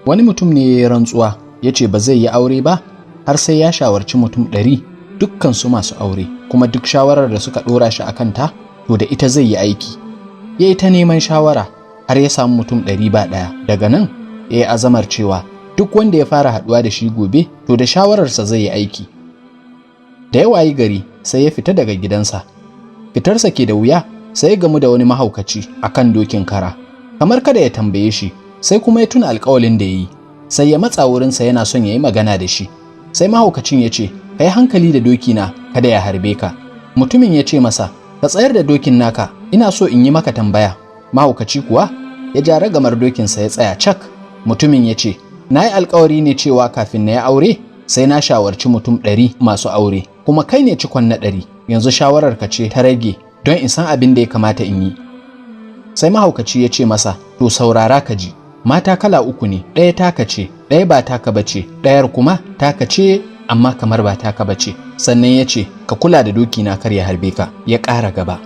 Wani mutum ne ya yi rantsuwa ya ce ba zai yi aure ba har sai ya shawarci mutum 100 dukkansu masu aure, kuma duk shawarar da suka ɗora shi a kanta to da ita zai yi aiki. Ya yi ta neman shawara har ya samu mutum 100 ba ɗaya. Daga nan ya yi azamar cewa duk wanda ya fara haɗuwa da shi gobe to da shawararsa zai yi aiki. Da ya wayi gari sai ya fita daga gidansa. Fitarsa ke da wuya sai ya gamu da wani mahaukaci a kan dokin kara. Kamar kada ya tambaye shi, sai kuma ya tuna alƙawalin da ya yi. Sai ya matsa wurinsa yana son ya yi magana da shi. Sai mahaukacin ya ce, "Ka yi hankali da dokina kada ya harbe ka." Mutumin ya ce masa, "Ka tsayar da dokin naka, ina so in yi maka tambaya." Mahaukaci kuwa ya ja ragamar dokinsa ya tsaya cak. Mutumin ya ce, "Na yi alkawari ne cewa kafin na yi aure sai na shawarci mutum 100 masu aure, kuma kai ne cikon na 100, yanzu shawarar ka ce ta rage don in san abin da ya kamata in yi." Sai mahaukaci ya ce masa, "To saurara ka ji, mata kala uku ne, ɗaya taka ce, ɗaya ba taka ba ce, ɗayar kuma taka ce amma kamar ba taka ba ce." Sannan ya ce, "Ka kula da doki na kar ya harbe ka." Ya ƙara gaba.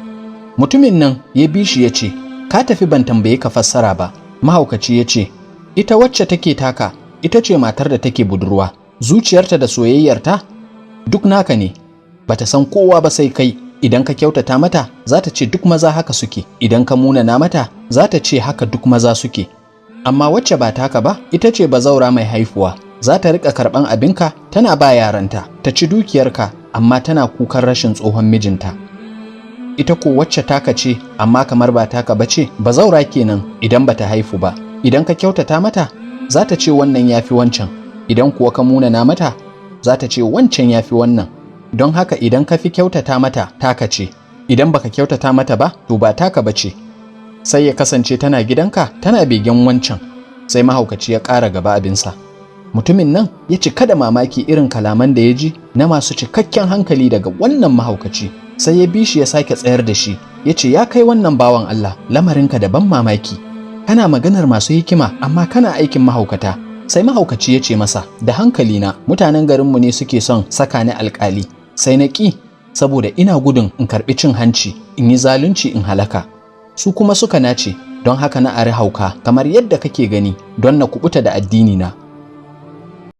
Mutumin nan ya bi shi ya ce, "Ka tafi ban tambaye ka fassara ba." Mahaukaci ya ce, "Ita wacce take taka ita ce matar da take budurwa, zuciyarta da soyayyarta duk naka ne, bata san kowa ba sai kai. Idan ka kyautata mata za ta ce duk maza haka suke, idan ka munana mata za ta ce haka duk maza suke. Amma wacce ba taka ba ita ce bazaura mai haifuwa, za ta riƙa karɓan abinka tana ba yaranta, ta ci dukiyarka amma tana kukan rashin tsohon mijinta. Ita ko wacce taka ce amma kamar ba taka ba ce, bazaura kenan idan bata haifu ba. Idan ka kyautata mata za ta ce wannan ya fi wancan, idan kuwa ka munana mata za ta ce wancan ya fi wannan. Don haka idan ka fi kyautata mata taka ce, idan baka kyautata mata ba to ba taka ba ce. Sai ya kasance tana gidanka tana begen wancan." Sai mahaukaci ya ƙara gaba abinsa. Mutumin nan ya cika da mamaki irin kalaman da ya ji na masu cikakken hankali daga wannan mahaukaci. Sai ya bi shi ya sake tsayar da shi ya ce, "Ya kai wannan bawan Allah, lamarinka da ban mamaki. Kana maganar masu hikima amma kana aikin mahaukata." Sai mahaukaci ya ce masa, "Da hankalina, mutanen garinmu ne suke son saka ni alƙali, sai na ƙi saboda ina gudun in karɓi cin hanci in yi zalunci in halaka. Su kuma suka nace, don haka na ari hauka kamar yadda kake gani don na kubuta da addini na."